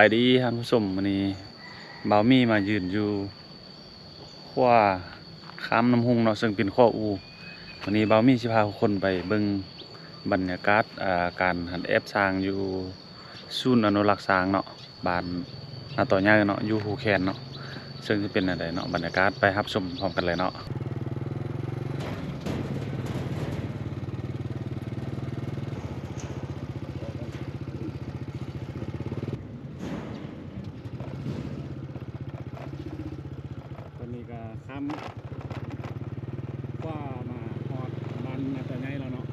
ສະບາຍດີທ່ານຜູ້ຊົມ, ມື້ນີ້ບ່າວມີມາຢືນຢູ່ຂົວຂ້າມນ້ຳຮຸ່ງເນາະ ເຊິ່ງເປັນຂົວອູ່. ມື້ນີ້ບ່າວມີຊິພາທຸກຄົນໄປເບິ່ງບັນຍາກາດ ອ່າ ການຫັດແອບຊ້າງຢູ່ສູນອະນຸລັກຊ້າງເນາະ ບ້ານນາຕໍໃຫຍ່ເນາະ ຢູ່ພູແຄນເນາະ ເຊິ່ງຊິເປັນແນວໃດເນາະ ບັນຍາກາດ ໄປຮັບຊົມພ້ອມກັນເລີຍເນາະ. ຕອນນີ້ກໍຂ້າມຂົວມາຮອດບ້ານນາຕໍໃຫຍ່ແລ້ວເນາະ.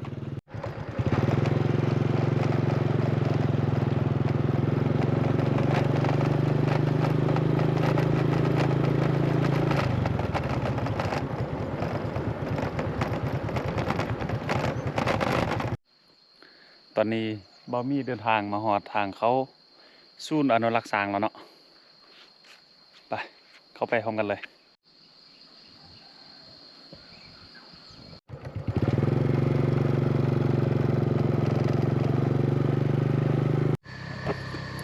ຕອນນີ້ບ່າວມີເດີນທາງມາຮອດທາງເຂົ້າສູນອະນຸລັກຊ້າງແລ້ວເນາະ. ໄປ ເຂົ້າໄປພ້ອມກັນເລີຍ.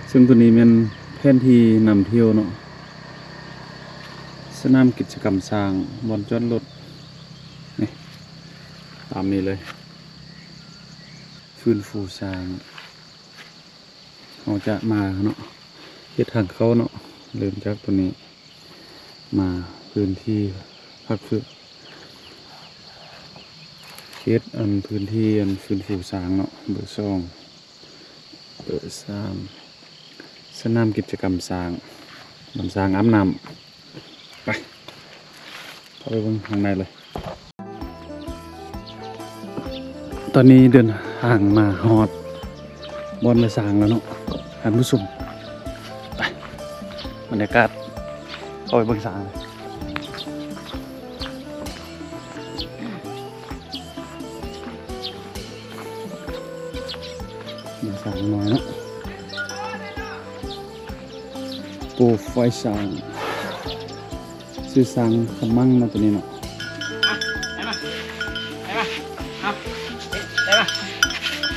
ເຊິ່ງໂຕນີ້ແມ່ນແຜນທີ່ນຳທ່ຽວເນາະ, ສະໜາມກິດຈະກຳຊ້າງ, ບ່ອນຈອດລົດ ນີ້ ຕາມນີ້ເລີຍ. ຟື້ນຟູຊ້າງ ເຮົາຈະມາເນາະ ເຮັດທາງເຂົ້າເນາະ, ເລີ່ມຈາກໂຕນີ້ ມາພື້ນທີ່ພັກຝຶກ ເຮັດອັນພື້ນທີ່ອັນຟື້ນຟູຊ້າງເນາະ ເບີສອງ ເບີສາມ ສະໜາມກິດຈະກຳຊ້າງ ບ່ອນຊ້າງອາບນ້ຳ. ໄປ ເຂົ້າໄປເບິ່ງຂ້າງໃນເລີຍ. ຕອນນີ້ເດີນທາງມາຮອດບ່ອນລ້ຽງຊ້າງແລ້ວເນາະທ່ານຜູ້ຊົມ. ໄປ ບັນຍາກາດ ເຂົ້າໄປເບິ່ງຊ້າງເລີຍ. ເບິ່ງຊ້າງນ້ອຍເນາະ ໂປໄຟຊ້າງ. ຊື່ຊ້າງຂະມັງເນາະ ໂຕນີ້ເນາະ.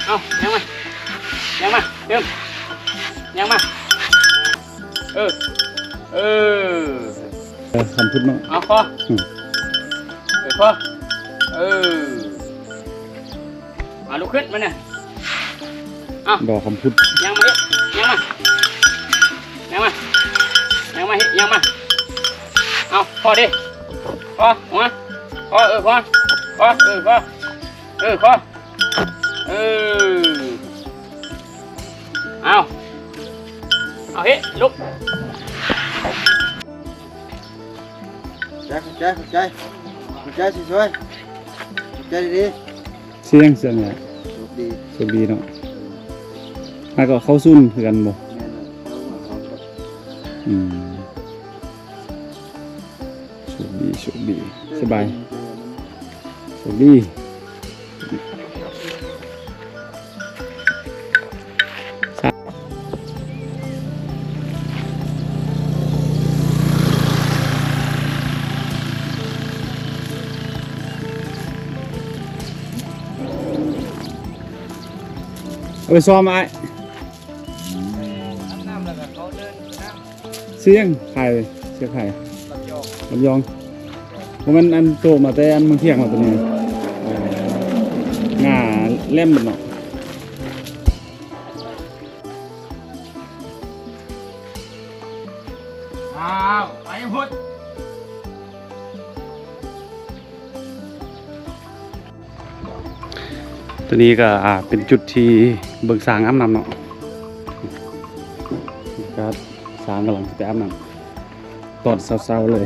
ເອົາ ຍ່າງມາ ຍ່າງມາ ເອົາ ຍ່າງມາ ຍ່າງມາ ເດີນ ຍ່າງມາ ເອີ ເອີ ເອີ ຄຳພຸດເນາະ ເອົາ ພໍ ອືມ ເອີ ພໍ ເອີ ມາ ລຸກຂຶ້ນມານີ້. ເອົາ ດອກຄຳພຸດ ຍ່າງມາເດ້ ຍ່າງມາ ຍ່າງມາ ຍ່າງມາເດ້ ຍ່າງມາ. ເອົາ ພໍເດ້ ພໍ ຫົວ ພໍ ເອີ ພໍ ພໍ ເອີ ພໍ ເອີ ພໍ ເອີ ເອົາ ເອົາເຮ ລຸກ. ຂອບໃຈ ຂອບໃຈ ຂອບໃຈ ຂອບໃຈ ຊ່ວຍໆ ຂອບໃຈດີໆ. ສຽງ ສຽງແຫຼະ ໂຊກດີ ໂຊກດີເນາະ. ແລ້ວກໍເຂົ້າສູນຄືກັນບໍ່? ແມ່ນແລ້ວ ເຂົ້າມາພ້ອມກັນ. ອືມ ໂຊກດີ ໂຊກດີ ສະບາຍ ໂຊກດີ. ເອົາໄປຊ້ອມອ້າຍ. ອາບນ້ຳແລ້ວກໍເຂົາເດີນໄປນຳ. ຊື່ຫຍັງ? ໃຜ? ຊື່ໃຜ? ລຳຍອງ ລຳຍອງ. ບໍ່ແມ່ນອັນໂຕມາແຕ່ອັນເມືອງທຽງບໍ່ ໂຕນີ້? ເອີ ງາແຫຼມເບິດເນາະ. ອ້າວ ໄປພຸ້ນ. ໂຕນີ້ກໍ ອ່າ ເປັນຈຸດທີ່ເບິ່ງຊ້າງອາບນ້ຳເນາະ. ກໍຊ້າງກຳລັງຊິໄປອາບນ້ຳຕອນເຊົ້າໆເລີຍ.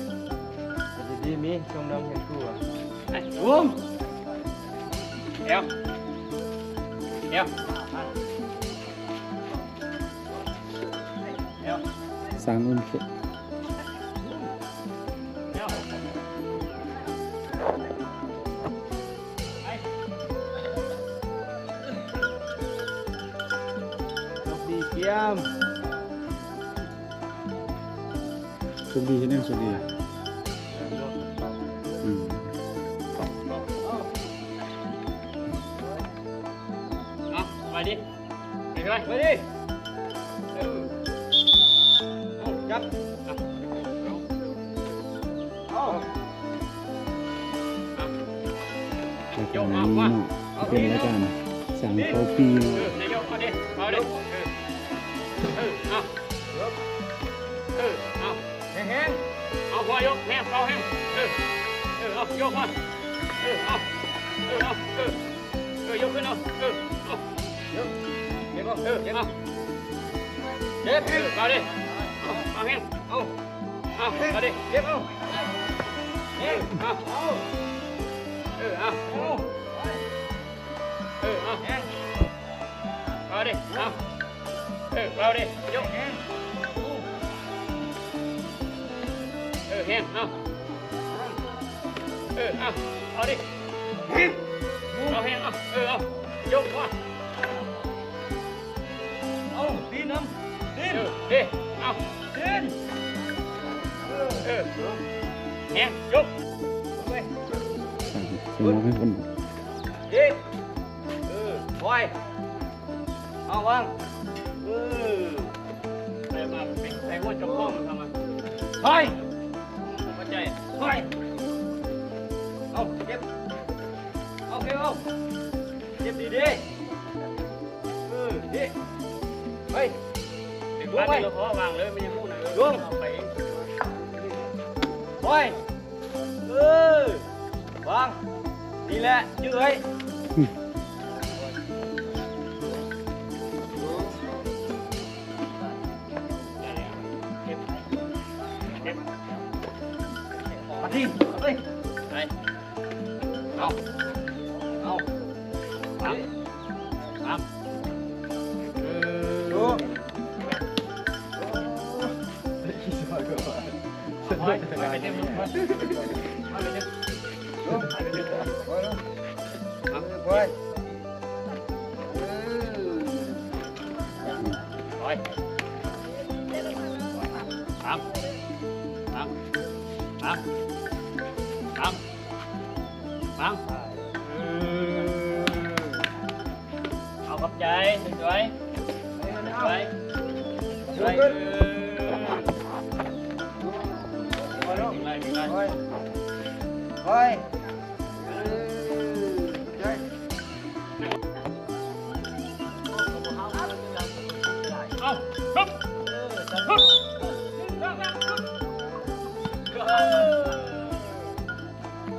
ນີ້ຊົງນ້ອງເຮັດຄູ ໄປ ໂອ້ ແອວ ແອວ ແອວ ສ້າງອຸ້ມເຂດ ແອວ ໄປ ໂຊກດີ ກຽມ. ໂຊກດີເຮັດຫຍັງໂຊກດີ? ອືມ ເອົາ ສະບາຍດີ ໄປ ໄປ ໄປດີ ເອີ ເອົາ ຈັບ ເອົາ ເອົາ. ລາຍການນີ້ເນາະ ເປັນລາຍການສ້າງເກົ້າປີເນາະ ເອີ ເອົາ ເອີ ເອົາ ແຮງໆ ເອົາຫົວຍົກແຮງ ເປົ່າແຮງ ເອີ ເອີ ເອົາຍົກມາ ເອີ ເອົາ ເອີ ເອົາ ເອີ ເອີ ຍົກຂຶ້ນ ເອົາ ເອີ ເອົາ ເຈັບ ເອີ ເຈັບ ເອົາ ເຈັບ ເອີ ເອົາເດ້ ເອົາ ເອົາແຮງ ເອົາ ເອົາ ເອົາເດ້ ເຈັບ ເອົາ ແຮງ ເອົາ ເອົາ ເອີ ເອົາ ເອົາ ເອີ ເອົາ ເອົາເດ້ ເອົາ ເອີ ເອົາເດ້ ຍົກ ເອີ ແຮງ ເອົາ ເອີ ເອົາ ເອົາເດ້ ເອົາແຮງ ເອົາ ເອີ ເອົາ ຍົກ ເອົາ ເອົາ ຕີນນຳ ຕີນ ເອີ ເດ້ ເອົາ ຕີນ ເອີ ເອີ ແຮງ ຍົກ ເອີ ເອີ ເອີ ປ່ອຍ ເອົາວາງ ເອີ ໃສ່ມາເປັນໃສ່ຫົວເຈົ້າຂອງມັນເຂົ້າມາ ໄປ ເຂົ້າໃຈ ໄປ ເອົາ ເກັບ ເອົາ ເກັບ ເອົາ ເກັບດີໆ ເອີ ດີ ໄປ ເປັນບ້ານນີ້ລະພໍ ວາງເລີຍ ມັນຍັງຮູ້ນະ ເອີ ເອົາໄປ ໄປ ເອີ ວາງ ນີ້ແຫຼະ ຈື່ໄວ້ ມາທີ່ ເອົາ ເອົາ ເອົາ ປັບ ປັບ ເອີ ໄປ ໄປເຕັມ ໄປເຕັມ ໄປເຕັມ ເອົາ ໄປ ໄປ ໄປ ປັບ ປັບ ປັບ ປັບ ປັບ ເອີ ເອົາ ຂອບໃຈ ສວຍ ສວຍ ສວຍ ເອີ ໄປ ໄປ ໄປ ເອີ ໄປ ເອົາ ຮຶບ ຮຶບ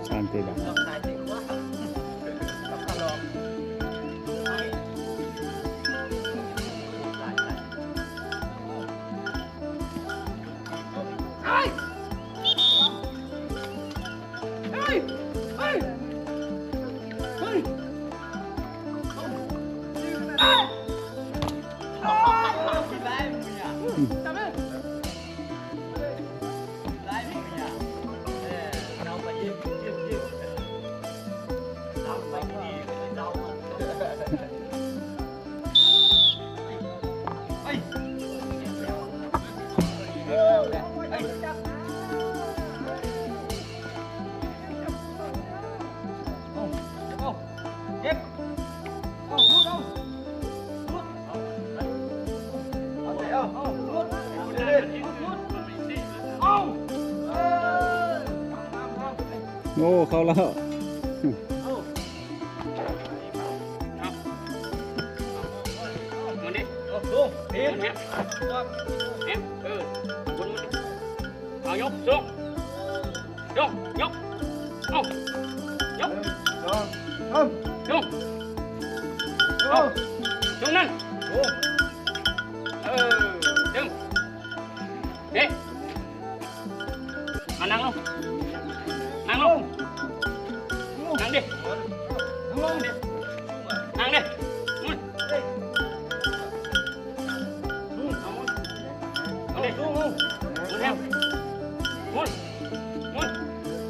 ສາມເຕະບານ ໂອ້ ເຂົ້າແລ້ວ ເອົາ ມານີ້ ເອົາ ລົງ ເຫັນ ແຮງ ແຮງ ເອີ ໝູນ ໝູນ ເອົາ ຍົກ ຍົກ ຍົກ ຍົກ ເອົາ ຍົກ ໜຶ່ງ ສອງ ສາມ ຍົກ ເອົາ ຍົກນັ້ນ ໂອ້ ເອີ ດຶງ ເຕະ ມານັ່ງລົງ ເອົາ ນັ່ງດິ ນັ່ງດິ ໜູນ ເອົາດິ ໝູນແຮງ ໝູນ ໝູນ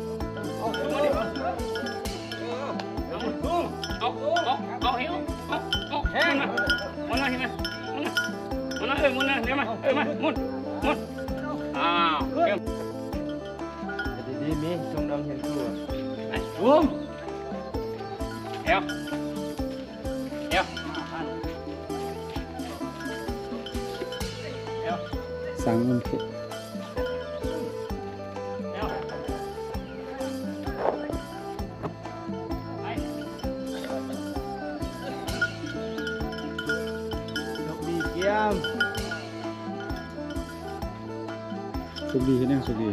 ເອົາ ເອົາ ເອົາ ເອົາໃຫ້ ເອົາ ເອົາ ເອົາ ໝູນມາ ໝູນມາ ເອີ ໝູນມາ ເອີ ມາ ເອີ ມາ ໝູນ ໝູນ ອ້າວ ເອີ ດີໆ ມີ ຊົງດອງເຫັນຕົວ ໄປ ໂອ້ ແອວ ແອວ ແອວ ສັງເຂດ ແອວ ໄປ ໂຊກດີ ກຽມ ໂຊກດີ ເຮັດຫຍັງໂຊກດີ?